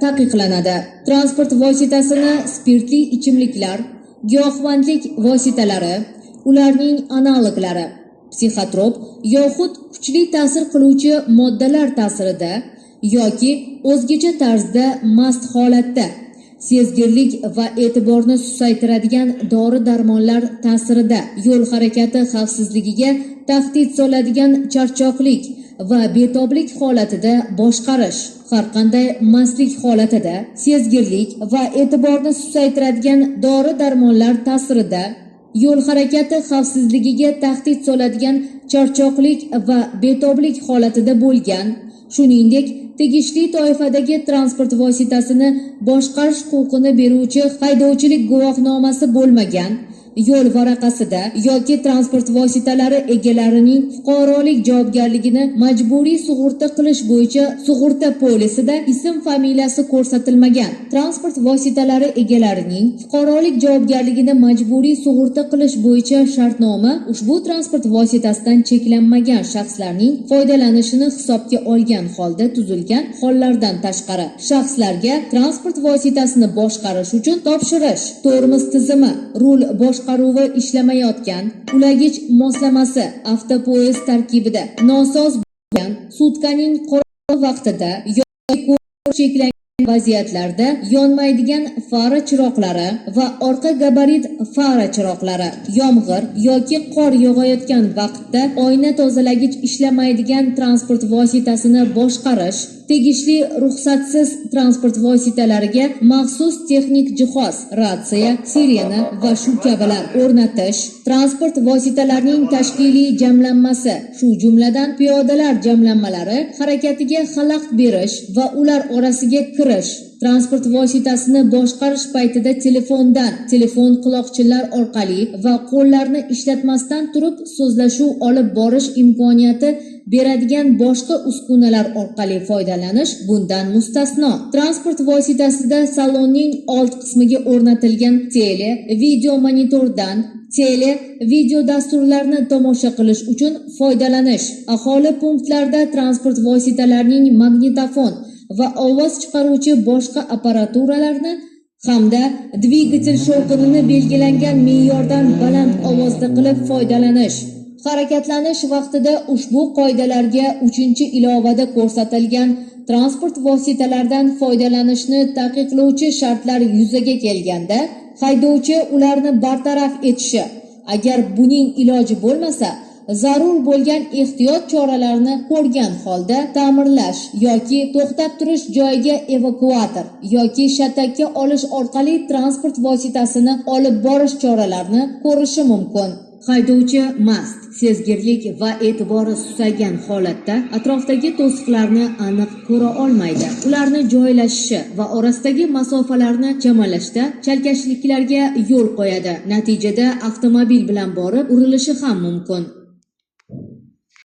Taqiqlanadi. Transport vositasini spirtli ichimliklar, giyohvandlik vositalari, ularning analoglari, psixotrop yoxud kuchli ta'sir qiluvchi moddalar ta'sirida yoki o'zgacha tarzda mast holatda, sezgirlik va e'tiborni susaytiradigan dori-darmonlar ta'sirida, yo'l harakati xavfsizligiga tahdid soladigan charchoqlik va betoblik holatida boshqarish, har qanday mastlik holatida, sezgirlik va e'tiborni susaytiradigan dori-darmonlar ta'sirida, yo'l harakati xavfsizligiga tahdid soladigan charchoqlik va betoblik holatida bo'lgan, shuningdek, tegishli toifadagi transport vositasini boshqarish huquqini beruvchi haydovchilik guvohnomasi bo'lmagan, yo'l varaqasida yoki transport vositalari egalarining fuqarolik javobgarligini majburiy sug'urta qilish bo'yicha sug'urta polisida ism familiyasi ko'rsatilmagan, transport vositalari egalarining fuqarolik javobgarligini majburiy sug'urta qilish bo'yicha shartnoma ushbu transport vositasidan cheklanmagan shaxslarning foydalanishini hisobga olgan holda tuzilgan hollardan tashqari, shaxslarga transport vositasini boshqarish uchun topshirish, tormoz tizimi, rul boshqaruvi ishlamayotgan, ulagich moslamasi avtopoyezd tarkibida nosoz bo'lgan, sutkaning qorong'i vaqtida yoki ko'rish cheklangan vaziyatlarda yonmaydigan fara chiroqlari va orqa gabarit fara chiroqlari, yomg'ir yoki qor yog'ayotgan vaqtda oyna tozalagich ishlamaydigan transport vositasini boshqarish, tegishli ruxsatsiz transport vositalariga maxsus texnik jihoz, ratsiya, sirena va shu kabilar o'rnatish, transport vositalarining tashkiliy jamlanmasi, shu jumladan piyodalar jamlanmalari harakatiga xalaqit berish va ular orasiga kirish, transport vositasini boshqarish paytida telefondan, telefon quloqchinlar orqali va qo'llarni ishlatmasdan turib so'zlashuv olib borish imkoniyati beradigan boshqa uskunalar orqali foydalanish bundan mustasno. Transport vositasida salonning old qismiga o'rnatilgan tele, video monitordan tele, video dasturlarni tomosha qilish uchun foydalanish, aholi punktlarida transport vositalarining magnitofon va ovoz chiqaruvchi boshqa apparaturalarni hamda dvigatel shovqinini belgilangan me'yordan baland ovozda qilib foydalanish. Harakatlanish vaqtida ushbu qoidalarga uchinchi ilovada ko'rsatilgan transport vositalaridan foydalanishni taqiqlovchi shartlar yuzaga kelganda, haydovchi ularni bartaraf etishi, agar buning iloji bo'lmasa, zarur bo'lgan ehtiyot choralarini ko'rgan holda ta'mirlash yoki to'xtab turish joyiga evakuator yoki shatakka olish orqali transport vositasini olib borish choralarini ko'rishi mumkin. Haydovchi mast, sezgirlik va e'tibori susaygan holatda atrofdagi to'siqlarni aniq ko'ra olmaydi. Ularni joylashishi va orasidagi masofalarni chamalashda chalkashliklarga yo'l qo'yadi. Natijada avtomobil bilan borib urilishi ham mumkin.